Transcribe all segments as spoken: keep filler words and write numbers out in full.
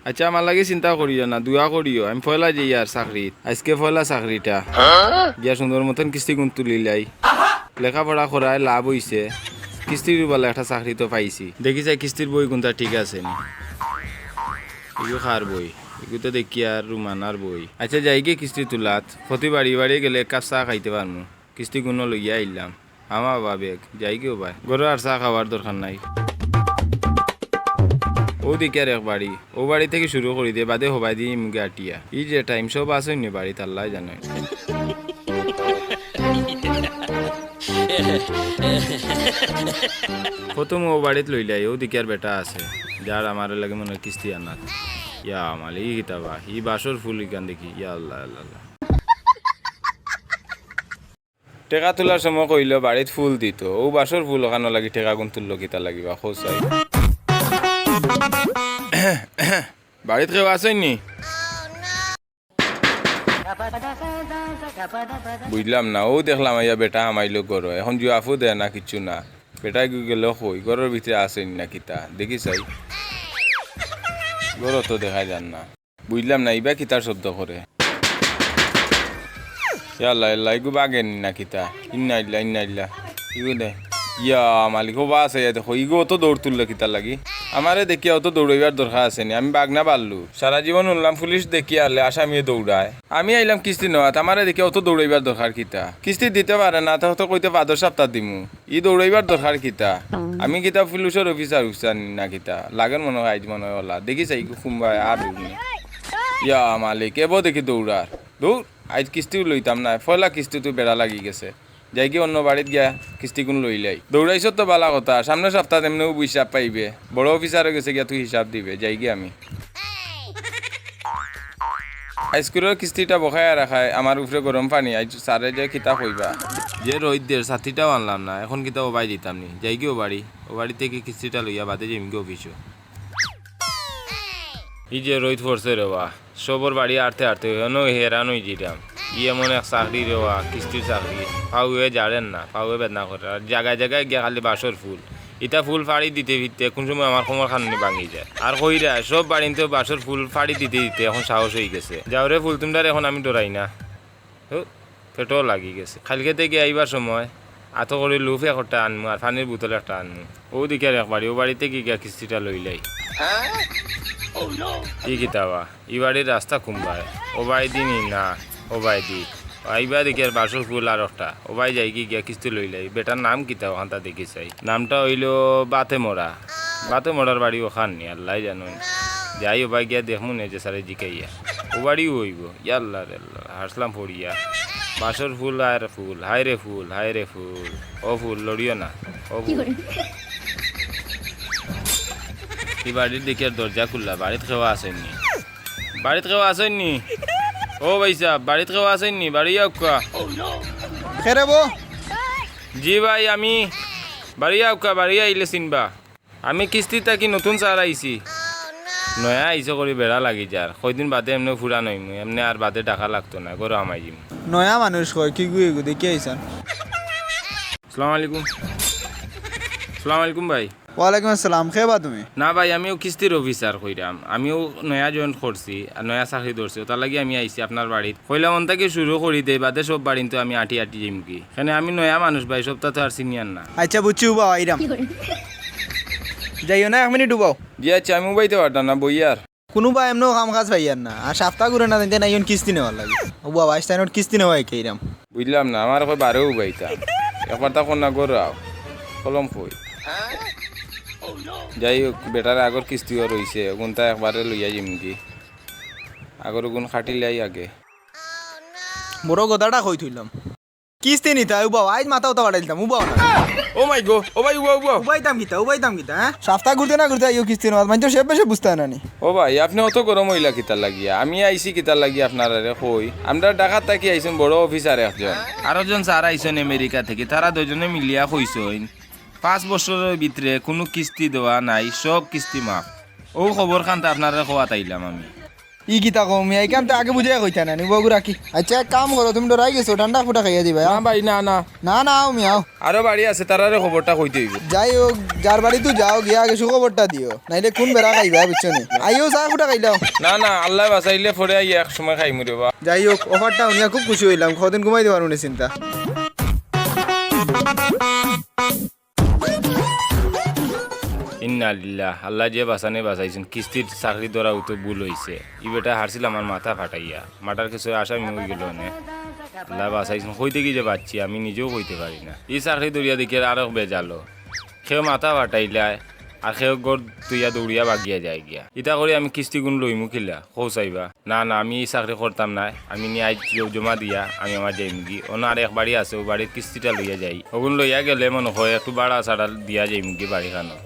আচ্ছা, আমার লাগি চিন্তা করিও না, দোয়া করিও। আমি পয়লা যাইয়ার চাকরিত, আইজকে পয়লা চাকরিটা। গিয়া সুন্দর মতন কিস্তিগুন তুলিলাই। লেখাপড়া করায় লাভ অইছে, কিস্তির উবালা একটা চাকরি তো পাইছি। দেখি চাই কিস্তির বইগুনতা ঠিক আছে নি। ইগু কার বই? ইগু তো দেখিয়ার রুমানার বই। আচ্ছা, যাইগি কিস্তি তুলাত। প্রতি বাড়ি বাড়ি গেলে এক কাপ চা খাইতে পারমু। কিস্তিগুনও লইয়া আইলাম। আমা বাবা বেগ, যাইগি ও ভাই। ঘরো আর চা খাওয়ার দরকার নাই। অউ দেখিয়ার এক বাড়ি, অউ বাড়ি থাকি শুরু করি দে, বাদে হবায়দি মুগে আটিয়া। ই যে টাইম, সব আছইন নি বাড়িত, আল্লায় জানইন। প্রথম অউ বাড়িত লইলাই, অউ দেখিয়ার বেটা আছে, যার আমার লাগি মনে অয় কিস্তি আনাত। ইয়া মালিক, ই কিতা বা, ই বাঁশর ফুল ইখান দেখি, ইয়া আল্লাহ, আল্লাহ, আল্লাহ। টেকা তুলার সময় কইলো বাড়িত ফুল দিতো, অউ বাঁশর ফুল অখানর লাগি টেকাগুন তুললো কিতার লাগি বা, কও চাই। বাড়িত কেউ আছইন নি? বুঝলাম না, অউ দেখলাম আইয়া বেটা হামাইলো ঘরো, এখন জুয়াফও দেয় না, কিচ্ছু না। বেটায় গেলো কই, ঘরর ভিতরে আছইন না কিতা, দেখি চাই। ঘরো তো দেখা যার না। বুঝলাম না, ইবা কিতার শব্দ করে? ইয়া আল্লাহ, ইয়া আল্লাহ, ইগু বাঘ নি না কিতা? ইন্না ইল্লা, ইন্না ইল্লা। ইগু দে। ইয়া মালিক, ও বা আছে, ইয়া দেখো, ইগু অত দৌড় তুললো কিতার লাগি? আমারে দেখিয়া অত দৌড়াইবার দরকার আছে নি? আমি বাঘ না ভাল্লুক? সারা জীবন হুনলাম পুলিশ দেখিয়া আইলে আসামিয়ে দৌড়ায়। আমি আইলাম কিস্তি নেওয়াত, আমারে দেখিয়া অত দৌড়াইবার দরকার কিতা? কিস্তি দিতে পারে না, তে অত কইতে বাদর সপ্তাহ দিমু। ই দৌড়াইবার দরকার কিতা? আমি কিতা পুলিশর অফিসার উফিসার নি না কিতা? লাগের মনে অয় আইজ মনে অয় অলা। দেখি চাই কুম্বায় আর দৌড় নি। ইয়া মালিক, এবো দেখি দৌড়ার। দৌড়, আইজ কিস্তিও লইতাম না। পয়লা কিস্তিত বেড়া লাগি গেছে। যাইগি অন্য বাড়িত গিয়া কিস্তিগুন লইলাই। দৌড়াইছত তো বালা কথা, সামনে সপ্তাহ এমনেউ হিসাব পাইবে। বড় অফিসারর গেছে গিয়া তুই হিসাব দিবে। যাইগি আমি। আইজকুরর কিস্তিটা বকায়া রাখায় আমার উপরে গরম পানি, আইজ স্যারে যে কিতা কইবা। যে রইদ দের, ছাতিটাও আনলাম না, এখন কিতা ও ভাই দিতাম নি। যাইগি ও বাড়ি, ও বাড়ি থাকি কিস্তিটা লইয়া বাদে যাইমগি অফিসো। ই যে রইদ পড়ছে রে বা, সবর বাড়ি আটতে আটতে অনো হেরান অই যিরাম। ই এমন এক চাকরি রে বা, কিস্তির চাকরি, পাওয়ে জাড়ের না, পাওয়ে বেদনা করের। আর জাগায় জাগায় গিয়া খালি বাঁশর ফুল। ইতা ফুল ফাড়ি দিতে ফিরতে কুন সময় আমার কোমর খাননি ভাঙ্গি যায়। আর কইরা, সব বাড়িন্তে বাঁশর ফুল ফাড়ি দিতে দিতে এখন সাহস অই গেছে। যাও রে ফুল তুমরারে এখন আমি ডরাই না। হু, পেটও লাগি গেছে। কাইলকে থাকি আইবার সময় আতো করি লুফ একটা আনমু আর পানির বোতল একটা আনমু। অউ দেখিয়ার এক বাড়ি, ও বাড়ি থাকি গিয়া কিস্তিটা লইলাই। ই কিতা বা? ই বাড়ির রাস্তা কুম্বায়? ও বায়দি নি না, ও বায়দি। আইবা দেখিয়ার বাঁশর ফুল আর একটা। ও বায় যাইগি গিয়া কিস্তি লইলাই। বেটার নাম কিতা অখানতা দেখি চাই। নামটা অইলো বাতে মরা। বাতে মরার বাড়ি অখান নি, আল্লায় জানইন। যাই ও বায় গিয়া দেখমু নে যে স্যারে জিকাইয়া। ও বাড়িউ অইবো। ইয়াল্লা রে আল্লা, হাসলাম পড়িয়া। বাঁশর ফুল আর ফুল, হায় রে ফুল, হায় রে ফুল। ও ফুল, লড়িও না। ও ফুল। ই বাড়ির দেখিয়ার দরজা খুললা, বাড়িত কেউ আছইন নি? বাড়িত কেউ আছইন নি? ও ভাইসাব, বাড়িত কেউ আছইন নি? বাড়ি আউক্কা। কেরে বো? জি ভাই, আমি। বাড়ি আউক্কা, বাড়ি আইলে চিনবা। আমি কিস্তি থাকি নতুন স্যার আইছি। নয়া আইছো করি বেড়া লাগি যার। কয়দিন বাদে এমনে ফুরান অইমু, এমনে আর বাদে ডাকা লাগতো না, ঘরো হামাই যিমু। নয়া মানুষ কয়, কিগু ইগু, দেখি আইছন। সালাম আলাইকুম। সালাম আলাইকুম ভাই। ওয়ালাইকুম আসসালাম, কে বা তুমি? না ভাই, আমিও কিস্তির অফিসার কইরাম। আমিও নয়া জয়েন করছি, আর নয়া চাকরি ধরছি, অটার লাগি আমি আইছি আপনার বাড়িত। কইলাম অন থাকি শুরু করি দেই, বাদে সব বাড়িন্তে আমি আটি আটি যাইমুগি। কেনে আমি নয়া মানুষ ভাই, সবতা তো আর সিনিয়র না। আচ্ছা বুঝছি, উবাও আইরাম। যাইও না, এক মিনিট উবাও। জি আচ্ছা, আমি উবাইতে পারতাম না, বইয়ার। কুনুবা এমনেও কাম কাজ পাইয়ার না, আর সাপ্তা ঘুরে না যাইতে না, ইউন কিস্তি নেওয়ার লাগি। ও বাবা, আইজ তাইন কিস্তি নেওয়া হিকাইরাম। বুঝলাম না, আমার কয় বারে উবাইতা। একবার তা কন্যা ঘরো আও। কলম কই? যাই হোক, বেটার আগর কিস্তিও রইছে, অগুনতা একবারে লইয়া যিমুগি। আগর অগুন কাটিলাই আগে। বড় গদাটা কই থইলাম। কিস্তি নিতা, উবাও, আইজ মাথা উতা বাড়াইলতাম, উবাও না। ও মাই গো, ও ভাই, উবাও, উবাও। উবাইতাম কিতা, উবাইতাম কিতা, হ্যাঁ? সাপ্তা ঘুরতে না ঘুরতে আইও কিস্তি নেওয়াত, মাইনষর সে বেশে বুঝতা না নি। ও ভাই, আপনে অত গরম অইলা কিতার লাগিয়া? আমি আইছি কিতার লাগিয়া আপনারারে কই। আমরা ঢাকাত থাকি আইছইন বড় অফিসার একজন। আরো জন স্যার আইছইন আমেরিকা থাকি, তারা দুইজনে মিলিয়া কইছইন, পাঁচ বছরর ভিতরে কুনু কিস্তি দেওয়া নাই, সব কিস্তি মাফ। অউ খবর খানতা আপনারারে কওয়াত আইলাম আমি। ই কিতা কও মিয়া, ইখান তো আগে বুঝাইয়া কইতা না নি, বগুড়া কি? আচ্ছা, এক কাম করো, তুমি ডরাই গেছো, ঠান্ডা ফুটা খাইয়া দিবা। না ভাই, না, না। না, না, আও মিয়া, আও। আরো বাড়ি আছে, তারারে খবরটা কইতে অইবো। যাই হোক, যার বাড়িত যাও, গিয়া আগে সুখবরটা দিও, নাইলে কোন বেড়া খাইবা, বুঝছো নি? আইও, চা ফুটা খাইলাও। না, না, আল্লায় বাঁচাইলে পরে আইয়া এক সময় খাইমু রে বা। যাই হোক, অফারটা হুনিয়া খুব খুশি অইলাম, কদিন ঘুমাইতে পারমু নি চিন্তা। ইন্না লিল্লাহ, আল্লায় যে বাঁচানি বাঁচাইছইন, কিস্তির চাকরি ধরাউ তো ভুল অইছে। ই বেটা হারছিল আমার মাথা ফাটাইয়া, মার্ডার কেসর আসামি অইগেলো অনে। আল্লায় বাঁচাইছইন, কই থাকি যে বাঁচছি আমি নিজেও কইতে পারি না। ই চাকরি ধরিয়া দেখিয়ার আরক বেজালো, কেউ মাথা ফাটাইলায়, আর কেউ ঘর থইয়া দৌড়িয়া ভাগিয়া যায় গিয়া। ইতা করি আমি কিস্তিগুন লইমু কিলা, কও চাইবা? না, না, আমি ই চাকরি করতাম নায়, আমি নি আইজ জ-, জমা দিয়া আমি আমার যাইমুগি। অনো আর এক বাড়ি আছে, অউ বাড়ির কিস্তিটা লইয়া যাই। অগুন লইয়া গেলে মনো অয় একটু ভাড়া ছাড়া দিয়া যাইমুগি বাড়িখানো।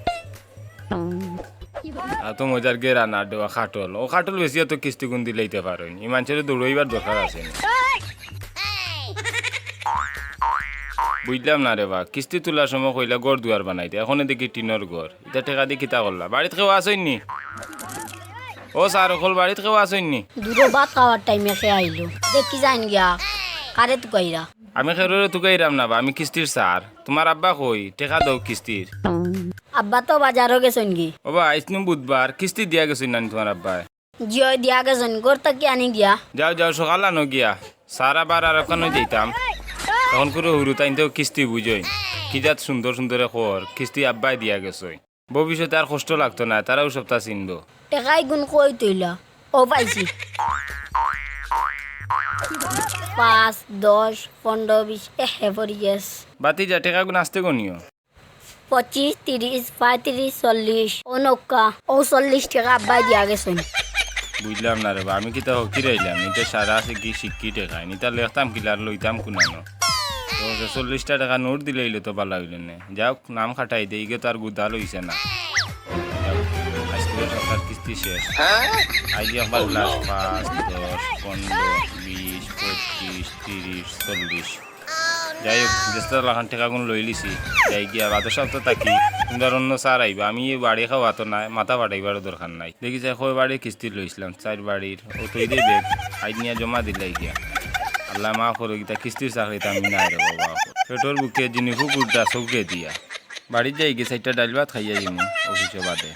আর তো মজার গেরা না দেওয়া খাটল, অউ খাটল বেচিয়া তো কিস্তিগুন দিলাইতে পারইন, ই মানষরে দৌড়াইবার দরকার আছে নি। বুঝলাম না রে বা, কিস্তি তুলার সময় কইলা ঘর দুয়ার বানাইতে, অখনে দেখি টিনর ঘর। ইতা টেকা দি কিতা করলা? বাড়িত কেউ আছইন নি? ও স্যার অকল, বাড়িত কেউ আছইন নি? দুরো ভাত খাওয়ার টাইমে কে আইলো, দেখি যাইন গিয়া, কারে তুকাইরা। আমি কেউরে তুকাইরাম না বা, আমি কিস্তির স্যার। তুমার আব্বা কই? টেকা দেও কিস্তির। আব্বা তো বাজারো গেছইন গি। ও বা, আইজ নু বুধবার, কিস্তি দিয়া গেছইন না নি তুমার আব্বায়? জি অয়, দিয়া গেছইন, ঘর থাকি আনি গিয়া। যাও, যাও, সকাল আনো গিয়া। স্যার আবার আর অখানো যাইতাম। অখন করে হুরুতাইন্তে কিস্তি বুঝইন। কি জাত সুন্দর সুন্দরে কর, কিস্তি আব্বায় দিয়া গেছইন। ভবিষ্যতে আর কষ্ট লাগতো নায়, তারাউ সবতা চিনবো। টেকা ইগুন কই থইলা? ও পাইছি। পাঁচ, দশ, পনরো, বিশ, এ হে পড়ি গেছ। বাতি যা, টেকাগুন আস্তে গনিও। পঁচিশ, তিরিশ, পঁয়ত্রিশ, চল্লিশ। ও নৌকা, অউ চল্লিশ টেকা আব্বায় দিয়া গেছইন। বুঝলাম না রে বা, আমি কিতা ফকির অইলাম? ইতা সারা আছে কি শিক্ষি টেকা, ইতা লেখতাম কিলা আর লইতাম কুনানো? তো চল্লিশটা টেকা নোট দিলাইলে তো ভালা অইলো নে। যাউক, নাম কাটাই দেই, ইগে তো আর গুদাল অইছে না। আইজকুর সবতার কিস্তি শেষ। আইজ একবার লাস্ট, পাঁচ, দশ, পনরো, বিশ, পঁচিশ, তিরিশ, চল্লিশ। যাই হোক, যেস্তা লাখান টেকাগুন লইলিছি, যাই গিয়া বাদর সপ্তা থাকি, তুমরার অন্য স্যার আইবা। আমি ই বাড়ি খাওয়াতো নায়, মাথা ফাটাইবারও দরকার নাই। দেখি যাই কয় বাড়ির কিস্তি লইছলাম, চাইর বাড়ির, অউ থই দে ব্যাগ, আইজ নিয়া জমা দিলাই গিয়া। আল্লায় মাফ করউক, ইতা কিস্তির চাকরিত আমি নায় রে বা। পেটর ভুকে জিনিফু গুড্ডা চউখে দিয়া। বাড়িত যাইগি, চাইরটা ডাইল ভাত খাইয়া যাইমু অফিসো বাদে।